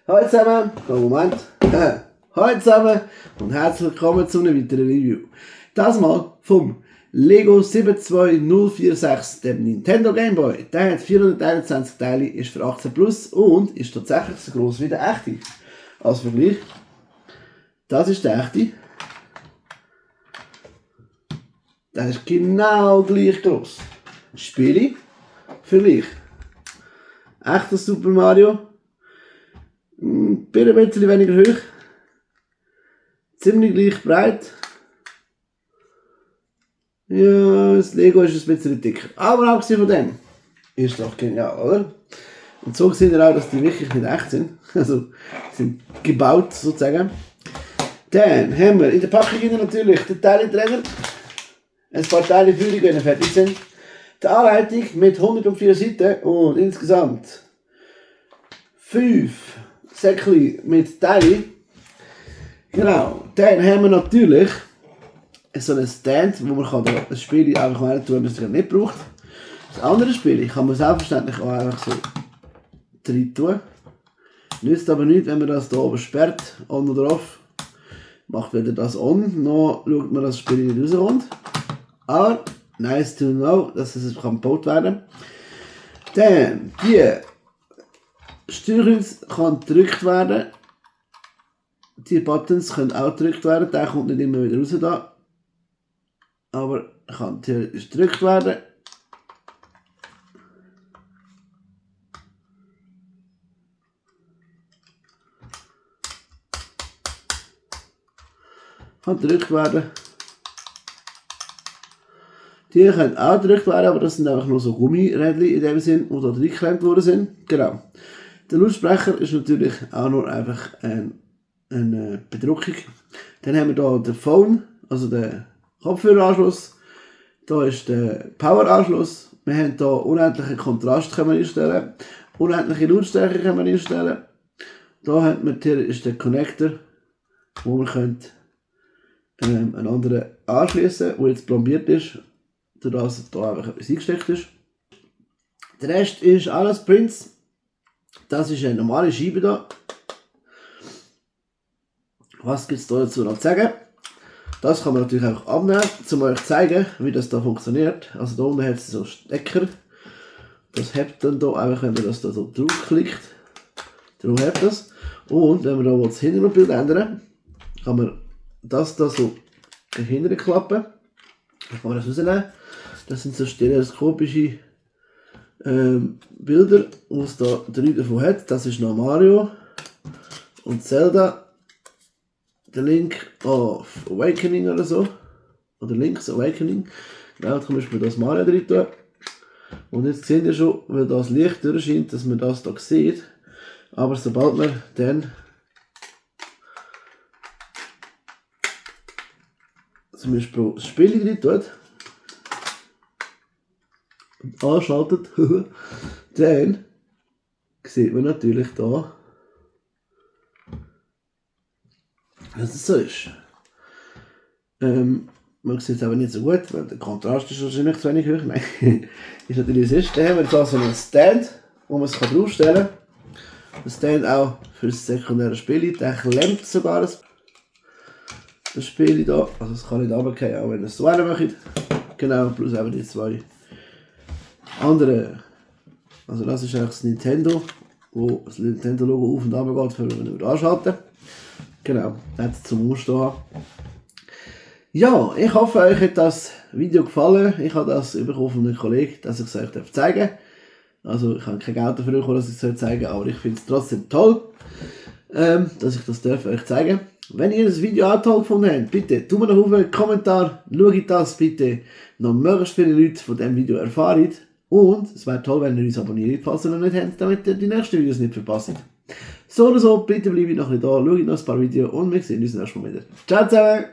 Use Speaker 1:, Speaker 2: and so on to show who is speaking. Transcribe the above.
Speaker 1: Hallo zusammen, Moment. Hallo zusammen und herzlich willkommen zu einem weiteren Review. Das mal vom Lego 72046, dem Nintendo Game Boy. Der hat 421 Teile, ist für 18 plus und ist tatsächlich so gross wie der echte. Als Vergleich, das ist der echte. Der ist genau gleich gross. Spiele, Vergleich. Echter Super Mario. Ein bisschen weniger hoch. Ziemlich gleich breit. Ja, das Lego ist ein bisschen dicker. Aber abgesehen von dem ist doch genial, oder? Und so sehen wir auch, dass die wirklich nicht echt sind. Also, sind gebaut sozusagen. Dann haben wir in der Packung natürlich den Teilenträger. Ein paar Teile für die können fertig sind. Die Anleitung mit 104 Seiten und insgesamt 5 Säckchen mit Teilen. Genau, dann haben wir natürlich so einen Stand, wo man das Spiel einfach mal tun kann, wenn man es nicht braucht. Das andere Spiel kann man selbstverständlich auch einfach so rein tun. Nützt aber nicht, wenn man das hier oben sperrt, on oder off. Macht wieder das on, noch schaut man, dass das Spiel nicht rauskommt. Aber nice to know, dass es gebaut werden kann. Dann, die Steuerkreuz kann gedrückt werden. Die Buttons können auch gedrückt werden. Der kommt nicht immer wieder raus da. Aber kann theoretisch gedrückt werden. Kann gedrückt werden. Die können auch gedrückt werden, aber das sind einfach nur so Gummirädchen in dem Sinn, die da reingeklemmt worden sind. Genau. Der Lautsprecher ist natürlich auch nur einfach eine Bedruckung. Dann haben wir hier den Phone, also den Kopfhöreranschluss. Hier ist der Poweranschluss. Wir haben hier unendlichen Kontrast können wir einstellen. Unendliche Lautstärke können wir einstellen. Hier haben wir ist der Connector, wo wir einen anderen anschließen, der jetzt plombiert ist, dadurch dass hier einfach etwas eingesteckt ist. Der Rest ist alles Prints. Das ist eine normale Scheibe hier. Was gibt es da dazu noch zu sagen? Das kann man natürlich auch abnehmen, um euch zu zeigen, wie das da funktioniert. Also da unten hat es so Stecker. Das hebt dann hier einfach, wenn man das da so draufklickt. Darum hebt das. Und wenn man da das Hintergrundbild ändern, kann man das da so hinterher klappen. Dann kann man das rausnehmen. Das sind so stereoskopische Bilder, die es da 3 davon hat. Das ist noch Mario und Zelda. Der Link of Awakening oder so. Oder Link's Awakening. Genau, da kann man das Mario drin tun. Und jetzt seht ihr schon, weil das Licht durchscheint, dass man das da sieht. Aber sobald man dann zum Beispiel das Spiel drin tut und anschaltet, dann sieht man natürlich da, dass es so ist. Man sieht es aber nicht so gut, weil der Kontrast ist wahrscheinlich zu wenig hoch. Nein, ist natürlich so. Dann haben wir da so einen Stand, wo man es draufstellen kann. Der Stand auch für das sekundäre Spiel. Der klemmt sogar das Spiel hier. Also es kann nicht runterfallen, auch wenn ihr es so macht. Genau, plus eben die 2 andere. Also das ist eigentlich das Nintendo, wo das Nintendo-Logo auf und runter geht, für wenn wir anschalten. Genau, jetzt zum Ausstehen. Ja, ich hoffe, euch hat das Video gefallen. Ich habe das bekommen von einem Kollegen, dass ich es euch zeigen darf. Also ich habe kein Geld dafür bekommen, dass ich es zeigen soll, aber ich finde es trotzdem toll, dass ich das euch zeigen darf. Wenn ihr das Video auch toll gefunden habt, bitte tut mir noch auf einen Kommentar, schaut das bitte noch möglichst viele Leute von diesem Video erfahren. Und es wäre toll, wenn ihr uns abonniert, falls ihr noch nicht habt, damit ihr die nächsten Videos nicht verpasst. So oder so, bitte bleibt noch ein bisschen da, schaut noch ein paar Videos und wir sehen uns nächstes Mal wieder. Ciao zusammen!